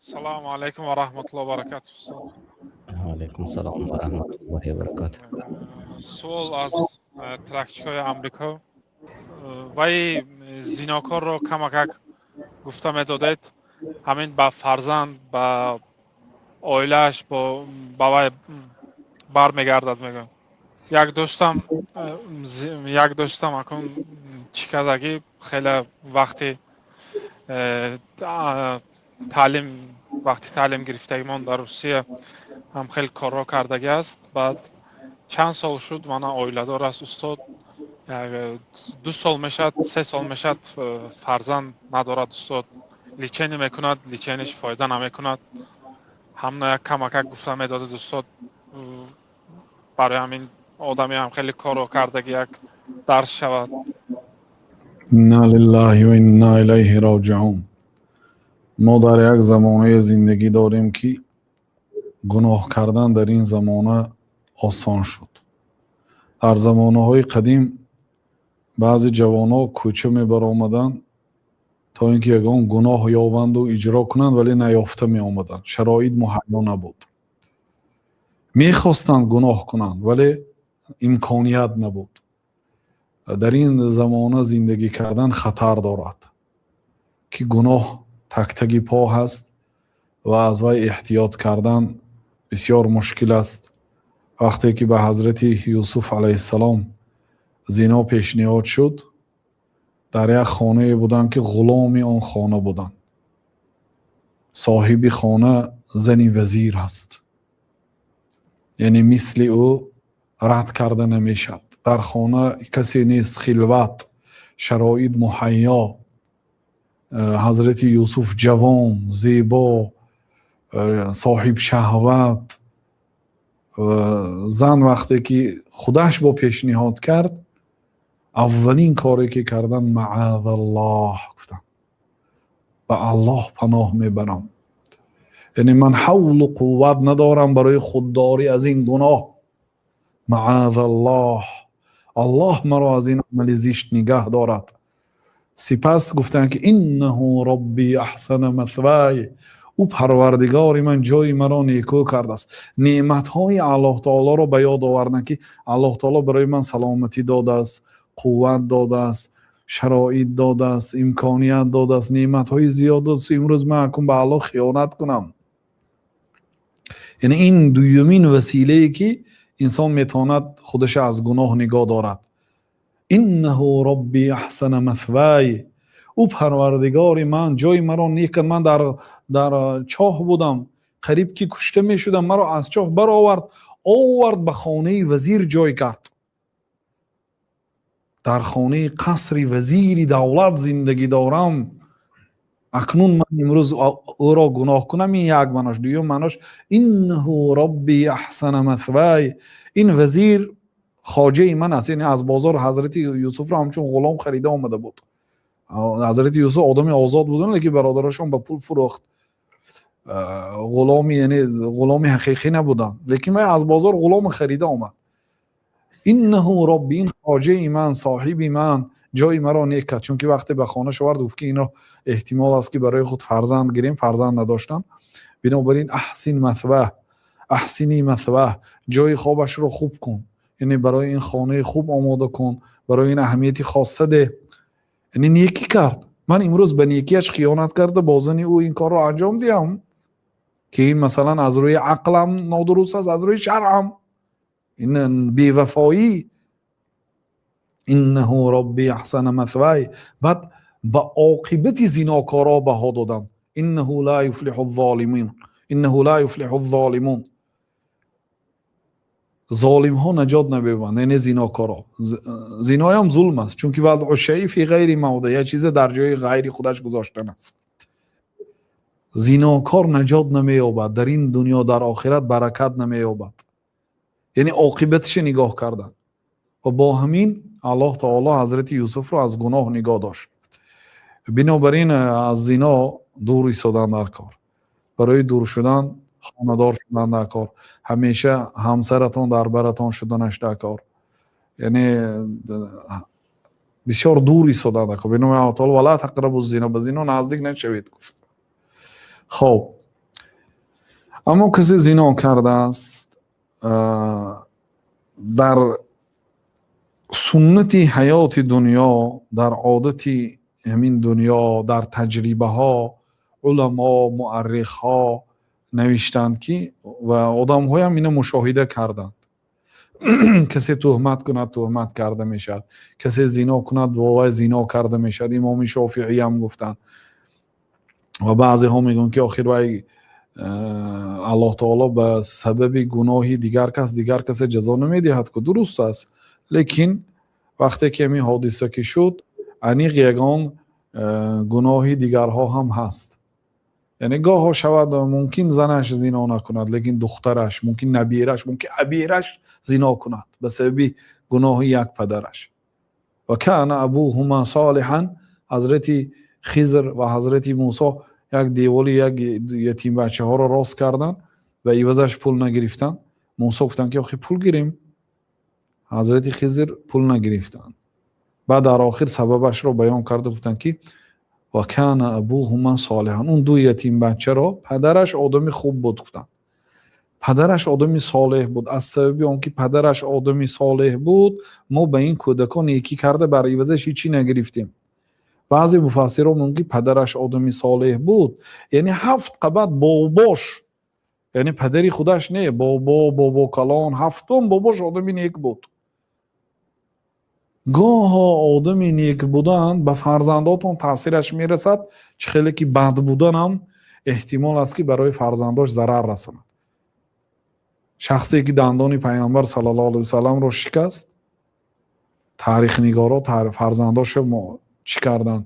Салому алайкум ва раҳматуллоҳи ва баракатуҳ, устод. Алайкум салом ва раҳматуллоҳи ва баракатуҳ. Суол аз тракчикҳои Амрико. Вай зинокорро камакак гуфта медодед, ҳамин ба фарзанд, ба оилааш, ба вай бармегардад, мегӯям. Як дӯстам акун чӣ кардагӣ, хеле вақти таълим, вақти таълим гирифтагимон дар Русия ҳам хеле корҳо кардагӣ аст. Баъд чанд сол шуд, мана оиладор аст, устод, 2 сол мешавад, 3 сол мешавад, фарзанд надорад, устод. Лечение мекунад, лечение ш фоида намекунад. Ҳамна як камакак гуфта медодед, устод, барои ҳамин одаме ҳам хеле корро кардаги як дарс шавад. Инна лиллаҳи ва инна илайҳи роҷиун. Мо дар як замонае зиндагӣ дорем, ки гуноҳ кардан дар ин замона осон шуд. Дар замонаҳои қадим баъзе ҷавонҳо кӯча мебаромаданд, то ин ки ягон гуноҳ ёбанду иҷро кунанд, вале наёфта меомаданд. Шароит муҳайё набуд. Мехостанд гуноҳ кунанд, вале имконият набуд. Дар ин замона зиндагӣ кардан хатар дорад, ки гуноҳ тактаги по ҳаст ва аз вай эҳтиёт кардан бисёр мушкил аст. Вақте ки ба ҳазрати Юсуф алайҳиссалом зино пешниҳод шуд, дар як хонае буданд, ки ғуломи он хона буданд. Соҳиби хона зани вазир аст, яъне мисли ӯ рад карда намешавад. Дар хона касе нест, хилват, шароит муҳайё. Ҳазрати Юсуф ҷавон, зебо, соҳибшаҳват. Зан вақте ки худаш бо пешниҳод кард, аввалин коре ки карданд, маъазаллоҳ гуфтанд, ба Аллоҳ паноҳ мебарам, яъне ман ҳавлу қувват надорам барои худдорӣ аз ин гуноҳ. Маъазаллоҳ, Аллоҳ маро аз ин амали зишт нигаҳ дорад. Сипас гуфтанд, ки иннаҳу робби аҳсана масвай, ӯ парвардигори ман ҷои маро некӯ кардааст. Неъматҳои Аллоҳ таолоро ба ёд оварданд, ки Аллоҳ таоло барои ман саломатӣ додааст, қувват додааст, шароит додааст, имконият додааст, неъматҳои зиёд додааст. Имрӯз ман акун ба Аллоҳ хиёнат кунам? Яъне ин дуюмин василае, ки инсон метавонад худаша аз гуноҳ нигоҳ дорад. Иннаҳу робби аҳсана масвай, ӯ парвардигори ман ҷои маро нек кард. Ман дар чоҳ будам, қариб ки кушта мешудам, маро аз чоҳ баровард, овард, ба хонаи вазир ҷой кард. Дар хонаи қасри вазири давлат зиндагӣ дорам. Акнун ман имрӯз ӯро гуноҳ кунам? Ин як маънош. Дуюм маънош: иннаҳу робби аҳсана масвай, ин вазир хоҷаи ман аст. Яъне аз бозор ҳазрати Юсуфро ҳамчун ғулом харида омада буд. Ҳазрати Юсуф одами озод буданд, лекин бародарашон ба пул фурӯхт. Ғуломи, яъне ғуломи ҳақиқӣ набуданд, лекин вай аз бозор ғуломи харида омад. Иннаҳу робби, ин хоҷаи ман, соҳиби ман ҷои маро нек кард. Чунки вақте ба хона шовард, гуфт, ки ино эҳтимол аст, ки барои худ фарзанд гирем. Фарзанд надоштам. Бинобар ин аҳсин масваҳ, аҳсини масваҳ, ҷои хобашро хуб кун, яъне барои ин хонаи хуб омода кун, барои ин аҳамияти хосса деҳ. Яъне некӣ кард. Ман имрӯз ба некиаш хиёнат карда, бо зани ӯ ин корро анҷом диҳам, ки ин масалан аз рӯи ақлам нодуруст аст, аз рӯи шаръам ин бевафоӣ. Иннаҳу робби аҳсана масвай. Баъд ба оқибати зинокоро баҳо доданд: иннаҳу ла юфлиҳу золимин, иннаҳу ла юфлиҳу золимун, золимҳо наҷот намеёбанд, яъне зинокоро. Зиноям зулм аст, чунки вазъу шайъи фи ғайри мавзеъ, як чизе дар ҷои ғайри худаш гузоштан аст. Зинокор наҷот намеёбад дар ин дунё, дар охират баракат намеёбад. Яъне оқибатиша нигоҳ карданд ва бо ҳамин Аллоҳ таоло ҳазрати Юсуфро аз гуноҳ нигоҳ дошт. Бинобар ин аз зино дур истодан дар кор. Барои дур шудан хонадор шудан дар кор, ҳамеша ҳамсаратон дар баратон шуданаш дар кор, яъне бисёр дур истодан дар кор. Бинобар Аллоҳ таоло вала тақрабу зино, ба зино наздик нашавед, гуфт. Хоб. Аммо касе зино кардааст, дар суннати ҳаёти дунё, дар одати ҳамин дунё, дар таҷрибаҳо уламо, муаррихҳо навиштанд, ки ва одамҳоям ино мушоҳида карданд: касе туҳмат кунад, туҳмат карда мешавад, касе зино кунад, бо вай зино карда мешавад. Имоми Шофииам гуфтанд ва баъзеҳо мегӯянд, ки охир вай Аллоҳ таоло ба сабаби гуноҳи дигар кас дигар касе ҷазо намедиҳад ку. Дуруст аст, лекин вақте ки ҳамин ҳодиса ки шуд, аниқ ягон гуноҳи дигарҳо ҳам ҳаст. Яъне гоҳо шавад, мумкин занаш зино накунад, лекин духтараш мумкин, набираш мумкин, абираш зино кунад ба сабаби гуноҳи як падараш. Ва кана абуҳума солиҳан. Ҳазрати Хизр ва ҳазрати Мусо як деволи як ятимбачаҳоро рост карданд ва ивазаш пул нагирифтанд. Мусо гуфтанд, ки охи пул гирем. Ҳазрати Хизр пул нагирифтанд. Баъд дар охир сабабашро баён карда гуфтанд, ки ва кана абуҳума солиҳан, он ду ятимбачаро падараш одами хуб буд, гуфтанд, падараш одами солеҳ буд. Аз сабаби он ки падараш одами солеҳ буд, мо ба ин кӯдакон некӣ карда, бар ивазаш ҳечӣ нагирифтем. Баъзе муфассирон мегӯянд, ки падараш одами солеҳ буд, яъне ҳафт қабат бобош, яъне падари худаш не, бобо, бобокалон, ҳафтум бобош одами нек буд. Гоҳо одами нек будан ба фарзандотон таъсираш мерасад, чӣ хеле ки бад буданам эҳтимол аст, ки барои фарзандош зарар расонад. Шахсе ки дандони Пайғамбар саллаллоҳу алайҳи васалламро шикаст, таърихнигоро фарзандошо чӣ карданд,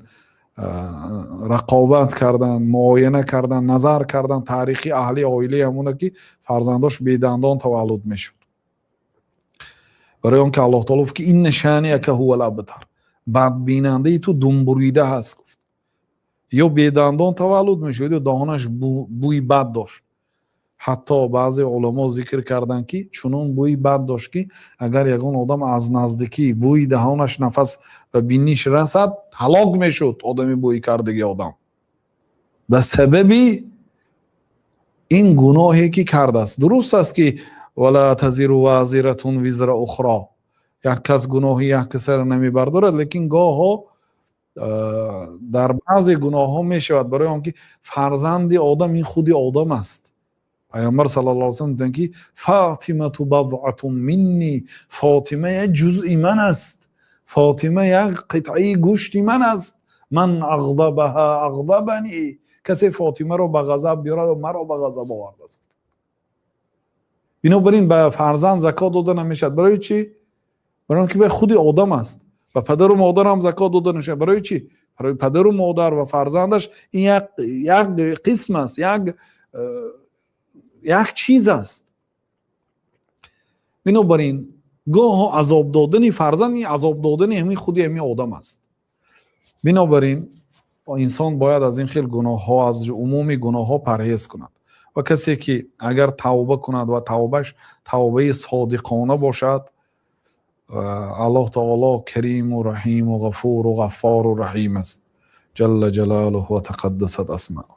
рақобат карданд, муояна карданд, назар карданд. Таърихи аҳли оилаи ҳамона, ки фарзандош бедандон таваллуд мешуд, барои он ки Аллоҳ таоло гуфт, ки инна шаниака ҳувал абтар, бадбинандаи ту думбурида ҳаст, гуфт. Ё бедандон таваллуд мешуд, ё даҳонаш бӯи бад дошт. Ҳатто баъзе уламо зикр карданд, ки чунон бӯи бад дошт, ки агар ягон одам аз наздикӣ бӯи даҳонаш нафас ба биниш расад, ҳалок мешуд одами бӯи кардагӣ одам, ба сабаби ин гуноҳе ки кардааст. Дуруст аст, ки вала тазиру вазиратун визра ухро, як кас гуноҳи як касаро намебардорад, лекин гоҳо дар баъзе гуноҳҳо мешавад, барои он ки фарзанди одам ин худи одам аст. Пайғамбар саллаллоҳу алайҳи васаллам гуфтанд, ки фотимату базъатун минни, Фотима як ҷузъи ман аст, Фотима як қитъаи гӯшти ман аст. Ман ағдабаҳа ағдабани, касе Фотимаро ба ғазаб биёрад, маро ба ғазаб овардааст. Бинобар ин ба фарзанд закот дода намешавад. Барои чӣ? Барои он ки вай худи одам аст. Ба падару модарам закот дода намешавад. Барои чӣ? Барои падару модар ва фарзандаш ин як қисм аст, як чиз аст. Бинобар ин гоҳо азоб додани фарзанд ин азоб додани ҳамин худи ҳамин одам аст. Бинобар ин инсон бояд аз ин хел гуноҳҳо, аз умуми гуноҳҳо парҳез кунад. Ва касе ки агар тавба кунад ва тавбаш тавбаи содиқона бошад, Аллоҳ таоло кариму раҳиму ғафуру ғаффору раҳим аст, ҷалла ҷалолуҳу ва тақаддасат асмаъу.